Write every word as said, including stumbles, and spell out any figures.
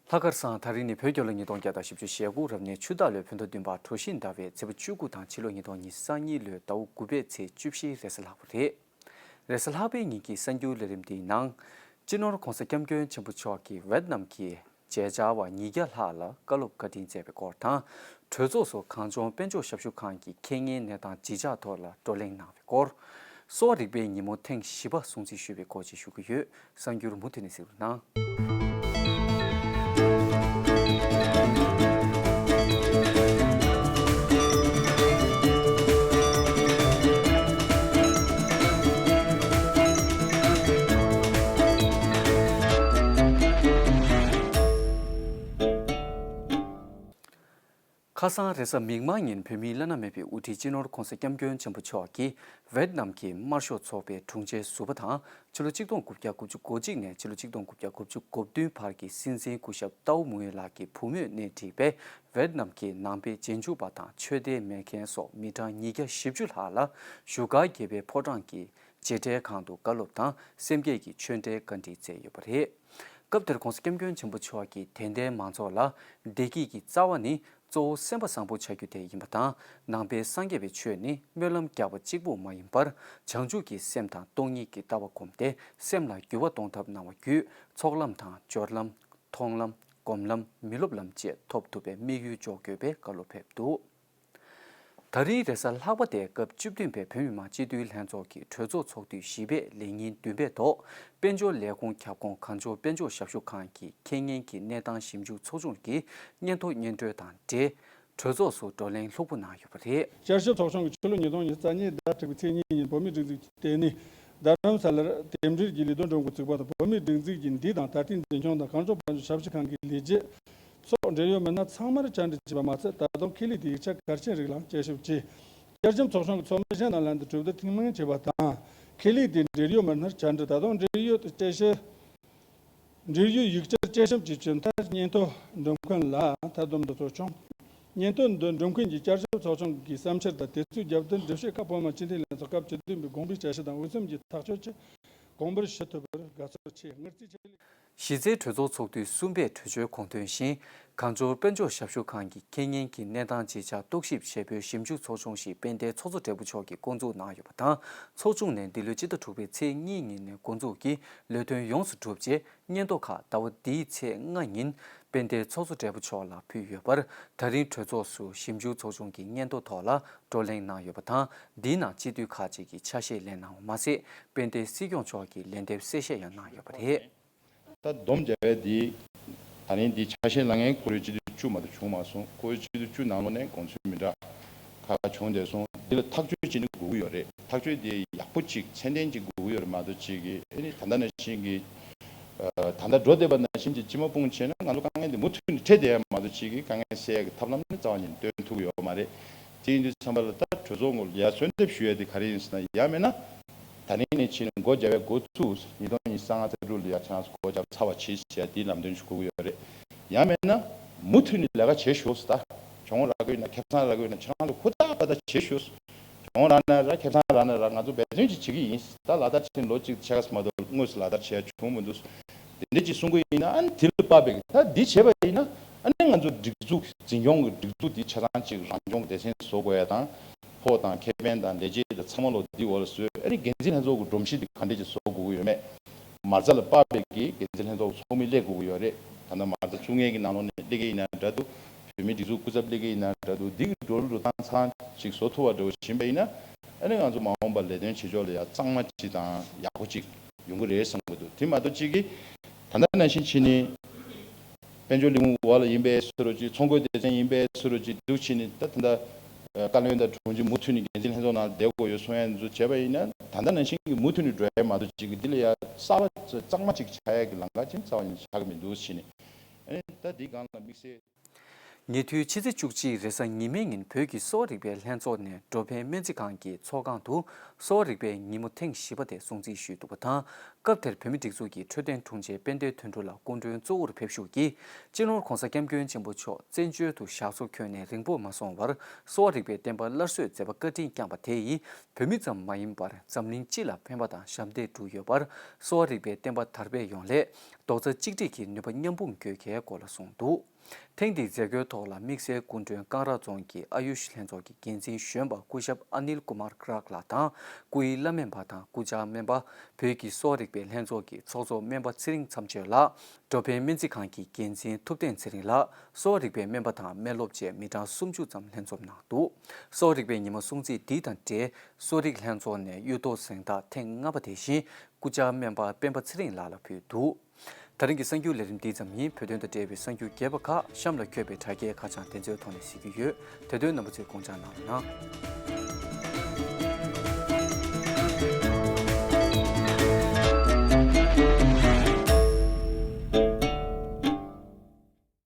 ལྷག་དཀར་བཟང་། ད་རིང་ནི་བོད་རྒྱལ་ལོ་ཉིས་སྟོང་བརྒྱ་དང་བཞི་བཅུ་ཞེ་དགུ་རབ་གནས་ཆུ་སྟག་ལོའི་བོད་ཟླ་བདུན་པ་གྲོ་བཞིན་ཟླ་བའི་ཚེས་པ་བཅུ་དགུ་དང་ཕྱི་ལོ་ཉིས་སྟོང་ཉི་ཤུ་རྩ་གཉིས་ལོའི་ཟླ་བ་དགུ་པའི་ཚེས་བཅུ་བཞི་རེས་གཟའ་ལྷག་པ་རེད། རེས་གཟའ་ལྷག་པའི་ཉིན་གྱི་གསར་འགྱུར་ལས་རིམ་འདིའི་ནང་། སྤྱི་ནོར་༧གོང་ས་༧སྐྱབས་མགོན་ཆེན་པོ་མཆོག་གིས་ཝེད་ནམ་གྱི་མཇལ་བཅར་བ་ཉིས་བརྒྱ་ལྷག་ལ་བཀའ་སློབ་བཀའ་དྲིན་སྩལ་བའི་སྐོར་དང་། གྲོས་ཚོགས་སུ་གངས་ལྗོངས་དཔལ་འབྱོར་ཞབས་ཞུ་ཁང་གི་ཁེ་གཉེར་གནས་སྟངས་ཇི་ཆགས་ཐོག་ལ་བགྲོ་གླེང་གནང་བའི་སྐོར། གསོ་བ་རིག་པའི་ཉིན་མོ་ཐེངས་བཞི་པ་སྲུང་བརྩི་ཞུས་པའི་སྐོར་བཅས་ཞུ་གི་ཡོད། གསར་འགྱུར་མུ་མཐུད་ནས་གཟིགས་རོགས་གནང་། ཁ་སང་རེས་གཟའ་མིག་དམར་ཉིན་བོད་མིའི་བླ་ན་མེད་པའི་དབུ་ཁྲིད་སྤྱི་ནོར་༧གོང་ས་༧སྐྱབས་མགོན་ཆེན་པོ་མཆོག་གིས་ཝེད་ནམ་གྱི་དམར་ཤོག་ཚོགས་པའི་དྲུང་ཆེ་ཟུར་པ་དང་ཕྱི་ལོ་ཆིག་སྟོང་དགུ་བརྒྱ་དགུ་བཅུ་གོ་གཅིག་ནས་ཕྱི་ལོ་ཆིག་སྟོང་དགུ་བརྒྱ་དགུ་བཅུ་གོ་བདུན་བར་གྱི་སྲིད་འཛིན་སྐུ་ཞབས་ཏའོ་མུའེ་ལགས་ཀྱི་བུ་མོས་སྣེ་ཁྲིད་པའི་ཝེད་ནམ་གྱི་ནང་པའི་རྗེས་འཇུག་པ་དང་ཆོས་དད་མེད་མཁན་སོགས་མི་གྲངས་ཉིས་བརྒྱ་བཞི་བཅུ་ལྷག་ལ་བཞུགས་སྒར་རྒྱལ་པོའི་ཕོ་བྲང་གི་རྗེས་དྲན་ཁང་དུ་བཀའ་སློབ་དང་སེམས་བསྐྱེད་ཀྱི་ཆོས་འབྲེལ་བཀའ་འདྲི་སྩལ་ཡོད་པ་རེད། སྐབས་དེར་༧གོང་ས་༧སྐྱབས་མགོན་ཆེན་པོ་མཆོག་གིས་དད་ལྡན་མང་ཚོགས་ལ་བདེ་སྐྱིད་ཀྱི་རྩ་བ་ནི་གཙོ་བོ་སེམས་པ་བཟང་པོ་བྱ་རྒྱུ་དེ་ཡིན་པ་དང་། ནང་པའི་སངས་རྒྱས་པའི་ཆོས་ནི་སྨོན་ལམ་རྒྱག་པ་གཅིག་པུ་མ་ཡིན་པར། བྱང་ཆུབ་ཀྱི་སེམས་དང་སྟོང་ཉིད་ཀྱི་ལྟ་བ་བསྒོམས་ཏེ་སེམས་ལ་འགྱུར་བ་གཏོང་ཐབས་གནང་བ་བརྒྱུད། ཚོགས་ལམ་དང་སྦྱོར་ལམ། མཐོང་ལམ། སྒོམ་ལམ། མི་སློབ་ལམ་བཅས་ཐོབ་ཐུབ་པའི་དམིགས་ཡུལ་འཇོག་དགོས་པའི་བཀའ་སློབ་ཕེབས་འདུག་ད་རིང་རེས་གཟའ་ལྷག་པ་སྟེ་སྐབས་བཅུ་བདུན་པའི་བོད་མི་མང་སྤྱི་འཐུས་ལྷན་ཚོགས་ཀྱི་གྲོས་ཚོགས་ཚོགས་དུས་བཞི་པའི་ལས་ཉིན་བདུན་པའི་ཐོག་དཔལ་འབྱོར་ལས་ཁུངས་ཁྱབ་ཁོངས་གངས་ལྗོངས་དཔལ་འབྱོར་ཞབས་ཞུ་ཁང་གི་ཁེ་གཉེར་གྱི་གནས་སྟངས་ཞིབ་འཇུག་ཚོགས་ཆུང་གི་སྙན་ཐོ་སྙན་སྒྲོན་དང་འབྲེལ། གྲོས་ཚོགས་སུ་བགྲོ་གླེང་ལྷུག་པོ་གནང་ཡོད་པ་རེད། བསྐྱར་ཞིབ་ཚོགས་ཆུང་གིས་ཕྱི་ལོ་ཉིས་སྟོང་ཉི་ཤུ་རྩ་གཉིས་ཟླ་དྲུག་པའི་ཚེས་གཉིས་ཉིན་བོད་མིའི་སྒྲིག་འཛུགས་ཀྱི་ལྟེ་གནས་རྡ་རམ་ས་ལར་རྟེན་འབྲེལ་གྱི་ལས་དོན་སྒྲུབ་འགོ་བཙུགས་པ་དང་། བོད་མིའི་སྒྲིག་འཛུགས་ཀྱི་འདི་དང་ད་ལྟའི་འཛིན་སྐྱོང་དང་གངས་ལྗོངས་དཔལ་འབྱོར་ཞབས་ཞུ་ཁང་གི་ལས་བྱེད་སོགས་འབྲེལ་ཡོད་མི་སྣ་ཚང་མར་བཅར་འདྲི་བྱས་པ་མ་ཚད། ད་དུང་ཁེ་ལས་དེའི་ཡིག་ཆ་གལ་ཆེན་རིགས་ལའང་དཔྱད་ཞིབ་བྱས། བསྐྱར་ཞིབ་ཚོགས་ཆུང་གི་ཚོགས་མི་གཞན་དང་ལྷན་དུ་གྲོས་བསྡུར་ཐེངས་མང་བྱས་པ་དང་། ཁེ་ལས་དེའི་འབྲེལ་ཡོད་མི་སྣར་བཅར་འདྲི། ད་དུང་འབྲེལ་ཡོད་དཔྱད་ཞིབ། འབྲེལ་ཡོད་ཡིག་ཆར་དཔྱད་ཞིབ་བྱས་ཚུན་མཐར་སྙན་ཐོ་འགྲེམས་མཁན་ལ་མཐའ་སྡོམ་དུ་གཙོ་བྱུང་། སྙན་ཐོ་འདི་འགྲེམས་མཁན་གྱིས་བསྐྱར་ཞིབ་ཚོགས་ཆུང་གི་བསམ་འཆར་དང་དེ་ཚོའི་རྒྱབ་རྟེན་འགྲེལ་བཤད་ཁག་བོད་མི་སྤྱི་འཐུས་ལྷན་ཚོགས་སྐབས་བཅུ་བདུན་པའི་དགོངས་པའི་བཅའ་ཁྲིམས་དང་འོས་འཚམ་གྱི་ཐག་གཅོད་ཆེད་དགོངས་པར་ཞུ་ཐུབ་པར་དགའ་ཚོར་ཆེ། ངར་རྩིས་ཆེ། གཞི་རྩའི་གྲོས་ཚོགས་ཚོགས་དུས་གསུམ་པའི་གྲོས་ཆོད་གོ་དོན་བཞིན། གངས་ལྗོངས་དཔལ་འབྱོར་ཞབས་ཞུ་ཁང་གི་ཁེ་གཉེར་གྱི་གནས་སྟངས་ཇི་ཆགས་རྟོག་ཞིབ་བྱེད་པོའི་ཞིབ་འཇུག་ཚོགས་ཆུང་ཞིག་དཔལ་ལྡན་ཚོགས་གཙོ་སྦྲེལ་པོ་མཆོག་གིས་བསྐོ་འཛུགས་གནང་ཡོད་པ་དང་། ཚོགས་ཆུང་ནས་འདི་ལོའི་སྤྱི་ཟླ་དྲུག་པའི་ཚེས་གཉིས་ཉིན་ནས་འགོ་འཛུགས་ཀྱིས་ལས་དོན་ཡོངས་སུ་གྲུབ་རྗེས། སྙན་ཐོ་ཁག་ཟླ་བ་འདིའི་ཚེས་ལྔ་ཉིན་དཔལ་ལྡན་ཚོགས་གཙོ་སྦྲེལ་པོ་མཆོག་ལ་ཕུལ་ཡོད་པར། ད་རིང་གྲོས་ཚོགས་སུ་ཞིབ་འཇུག་ཚོགས་ཆུང་གི་སྙན་ཐོ་ཐོག་ལ་བགྲོ་གླེང་གནང་ཡོད་པ་དང་། འདིའི་ནང་སྤྱི་འཐུས་ཁག་ཅིག་གིས་ཆ་ཤས་ལེན་གནང་བ་མ་ཟད། དཔལ་ལྡན་སྲིད་སྐྱོང་མཆོག་གིས་ལན་འདེབས་གསལ་བཤད་ཡང་གནང་ཡོད་པ་རེད། ད་སྡོམ་རྒྱག་ཡས་འདི། ད་རིང་འདི་ཆ་ཤས་ལེན་མཁན་ཁོ་རའི་སྤྱི་འཐུས་བཅུ་མ་གཏོགས་བྱུང་མ་སོང་། ཁོ་རའི་སྤྱི་འཐུས་བཅུ་ནང་ལོགས་ནས་དགོངས་ཚུལ་མི་འདྲ་ཁག་ཁག་བྱུང་བསྡད་སོང་། འདི་ལ་ཐག་གཅོད་ཅིག་ནི་དགོས་ཀྱི་ཡོད་རེད། ཐག་གཅོད་དེ་ཡག་པོ་ཅིག་ཚད་ལྡན་ཅིག་དགོས་ཀྱི་ཡོད་རེད་མ་གཏོགས་ཅིག་གིས། ཨ་ནི་ད་ལྟ་ནང་བཞིན་གྱི། ཨ། ད་ལྟ་འགྲོ་བསྡད་པ་ནང་བཞིན་གྱི་སྤྱི་མ་དཔུང་བྱས་ན་ང་ཚོ་དཀའ་ངལ་འདི་མུ་མཐུད་ནས་འཕྲད་བསྡད་ཡ་མ་གཏོགས་ཅིག་གིས་དཀའ་ངལ་སེལ་ཡ་གི་ཐབས་ལམ་ནི་རྩ་བ་ཉིད་ནས་སྟོན་ཐུབ་ཀྱི་ཡོད་མ་རེད། དེ་ཡིན་དུས་ཙམ་པ་ལ་ད་གྲོས་ཚོགས་ངོས་ལ་ཡ་གསོལ་འདེབས་ཞུ་ཡ་དེ་ག་རེ་ཡིན་ཟེར་ན། ཡང་མིན་ན་ད་རིང་ནས་ཕྱིན་ནས་སྒོ་བརྒྱབ་པའི་འགོ་ཚུགས། ཉིས་སྟོང་ཉི་ཤུ་རྩ་ལྔ་ཚེས་དྲུག་ལ་ཡ་ཁྱེད་རང་ཚོ་སྒོ་བརྒྱབ་ཚར་བ་བྱེད་ཟེར་ཡ་དེའི་ལམ་སྟོན་ཞིག་དགོས་ཀྱི་ཡོད་རེད། ཡང་མིན་ན་མུ་མཐུད་ནས་ལས་ཀ་བྱེད་ཤོག་ཟེར། ད་གྱོང་རག་གི་ཡོད་ན་ཁེ་བཟང་རག་གི་ཡོད་ན་ཁྱེད་རང་ཚོ་ཧུར་ཐག་པ་ད་བྱེད་ཤོག་ཟེར། གྱོང་རག་ན་རག་ཁེ་བཟང་རག་ན་རག་ང་ཚོ་འབད་བརྩོན་ཅིག་བྱེད་ཀྱི་ཡིན། ད་ལ་དྭགས་ཕྱིན་ལོ་གཅིག་ཕྱེད་ཀ་ཙམ་མ་གཏོགས་དངོས་སུ་ལག་བསྟར་བྱས་བྱུང་མི་འདུག་དེ་འདྲ་ཅིག་གསུང་གི་ཡིན་ན། ཨ་ནི་དེ་ལ་དཔག་པའི་ད་འདི་བྱས་པ་ཡིན་ན། ཨ་ནི་ང་ཚོ་སྒྲིག་འཛུགས་འཛིན་སྐྱོང་གི་སྒྲིག་འཛུགས་འདི་ཆ་ཚང་ཅིག་རང་སྐྱོང་སྡེ་ཚན་བཟོ་དགོས་ཡ་དང་། ཕོགས་དང་ཁེ་ཕན་དང་ལས་བྱེད་དང་ཚང་མ་ལོ་འདི་འོག་ལ་བཟོས། ཨ་ནི་འགན་འཛིན་ལྷན་ཚོགས་ཀྱི་སྒྲོམ་གཞི་འདི་ག་འདྲ་ཅིག་བཟོ་དགོས་ཀྱི་ཡོད་མེད། མ་རྩ་ལ་དཔག་པའི་གི་འགན་འཛིན་ལྷན་ཚོགས་ཚོགས་མི་སླེབས་དགོས་ཀྱི་ཡོད་རེད། ད་ལྟ་མ་རྩ་བཙུགས་མཁན་གྱི་ནང་ལོགས་ནས་སླེབས་ཀྱི་ཡིན་ན་འདྲ་འདུག་བོད་མིའི་སྒྲིག་འཛུགས་སྐུ་ཚབ་སླེབས་ཀྱི་ཡིན་ན་འདྲ་འདུག་འདི་གི་འགྲོ་ལུགས་འགྲོ་སྟངས་ཚང་ཅིག་བཟོ་ཐུབ་པ་འདྲ་བོ་ཡིན་པ་ཡིན་ན། ཨ་ནི་ང་ཚོ་མ་འོངས་པར་ལས་དོན་བྱེད་ཕྱོགས་ལ་ཡ་གཙང་མ་ཅིག་དང་ཡག་པོ་ཅིག་ཡོང་གི་རེད་བསམ་གྱི་འདུག་དེ་མ་གཏོགས་ཅིག་གིས་ད་ལྟ་ནང་བཞིན་བྱས་ནས་དཔལ་འབྱོར་ལས་ཁུངས་འོག་ལ་ཡིན་པའི་བཟོ་འདྲ་ཅིག་ཚོང་དཔོན་སྡེ་ཚན་ཡིན་པའི་བཟོ་འདྲ་ཅིག་འདུག་བྱས་ནས། ད་ད་ལྟ་བཀའ་བློན་དང་དྲུང་ཆེ་མུ་མཐུད་ནས་འགན་འཛིན་ལྷན་ཚོགས་ནང་བསྡད་དགོས་ཡོད་གསུང་ཡ་འདི་ཚོ་བྱས་པ་ཡིན་ན། ད་ལྟ་ནང་བཞིན་གྱི་མུ་མཐུད་ནས་འགྲོ་ཡ་མ་གཏོགས་ཅིག་གིས་འདི་ལ་ཡ་གསར་པ་གཙང་མ་ཅིག་ཆགས་ཡ་གི་ལམ་ཁ་ཅིག་རྩ་བ་ཉིད་ནས་ཆགས་ཀྱི་མི་འདུག་བྱས་ནས། ཨ་ནི་ད་འདི་སྒང་ལ་དམིགས་བསལ། ཉེ་དུས་ཕྱི་ཚེས་བཅུ་གཅིག་རེས་གཟའ་ཉི་མའི་ཉིན་བོད་ཀྱི་གསོ་བ་རིག་པའི་ལྷན་ཚོགས་ནས་འགྲོ་ཕན་སྨན་རྩིས་ཁང་གི་ཚོགས་ཁང་དུ་ གསོ་བ་རིག་པའི་ཉིན་མོ་ཐེངས་བཞི་པ་དེ་སྲུང་བརྩི་ཞུས་འདུག་པ་དང་། སྐབས་དེར་བོད་མིའི་སྒྲིག་འཛུགས་ཀྱི་འཕྲོད་བསྟེན་དྲུང་ཆེ་དཔལ་ལྡན་དོན་གྲུབ་ལགས་སྐུ་མགྲོན་གཙོ་བོར་ཕེབས་བཞུགས་ཀྱིས། སྤྱི་ནོར་༧གོང་ས་༧སྐྱབས་མགོན་ཆེན་པོ་མཆོག་བཙན་བྱོལ་དུ་ཞག་སོར་འཁྱོལ་ནས་རིང་པོར་མ་སོང་བར། གསོ་བ་རིག་པའི་བསྟན་པ་སླར་གསོའི་མཛད་པ་བཀའ་དྲིན་བསྐྱངས་པ་དེ་ཡིས། བོད་མི་ཙམ་མ་ཡིན་པར་འཛམ་གླིང་སྤྱི་ལ་ཕན་པ་དང་ཞབས་འདེགས་བསྒྲུབས་ཡོད་པར། གསོ་བ་རིག་པའི་བསྟན་པ་དར་སྤེལ་ཡོང་སླད། རྡོག་རྩ་གཅིག་སྒྲིལ་གྱིས་ནུས་པ་མཉམ་སྤུངས་དགོས་གལ་སྐོར་ལ་གསུངས་འདུག། ཐེངས་འདིའི་མཛད་སྒོའི་ཐོག་ལ་དམིགས་བསལ་སྐུ་མགྲོན་ཀང་ར་རྫོང་གི་ཨ་ཡུཤ་ལྷན་ཚོགས་ཀྱི་འགན་འཛིན་གཞོན་པ་སྐུ་ཞབས་ཨ་ནིལ་ཀུ་མར་ཀྲག་ལགས་དང་། སྐུའི་བླ་སྨན་པ་དང་སྐུ་བཅར་སྨན་པ། བོད་ཀྱི་གསོ་བ་རིག་པའི་ལྷན་ཚོགས་ཀྱི་ཚོགས་གཙོ་སྨན་པ་ཚེ་རིང་མཚམས་གཅོད་ལགས། འགྲོ་ཕན་སྨན་རྩིས་ཁང་གི་འགན་འཛིན་ཐུབ་བསྟན་ཚེ་རིང་ལགས། གསོ་བ་རིག་པའི་སྨན་པ་དང་སྨན་སློབ་བཅས་མི་གྲངས་སུམ་ཅུ་ཙམ་ལྷན་འཛོམས་གནང་འདུག། གསོ་བ་རིག་པའི་ཉིན་མོ་སྲུང་བརྩི་འདི་དང་འབྲེལ། གསོ་རིག་ལྷན་ཚོགས་ནས་གཡུ་ཐོག་གཟེངས་རྟགས་ཐེངས་ལྔ་པ་དེ་བཞིན་སྐུ་བཅར་སྨན་པ་སྤེན་པ་ཚེ་རིང་ལགས་ལ་ཕུལ་འདུག། ད་རིང་གི་གསར་འགྱུར་ལས་རིམ་འདི་ཙམ་ཡིན། བོད་དོན་དང་འབྲེལ་བའི་གསར་འགྱུར་རྒྱས་པ་ཁག་གཤམ་ལ་འཁོད་པའི་དྲ་རྒྱའི་ཁ་བྱང་དེ་ཚོའི་ཐོག་ནས་གཟིགས་རྒྱུ་ཡོད། དེ་དོན་རྣམ་པ་ཚོས་དགོངས་འཇགས་གནང་རོགས་གནང་།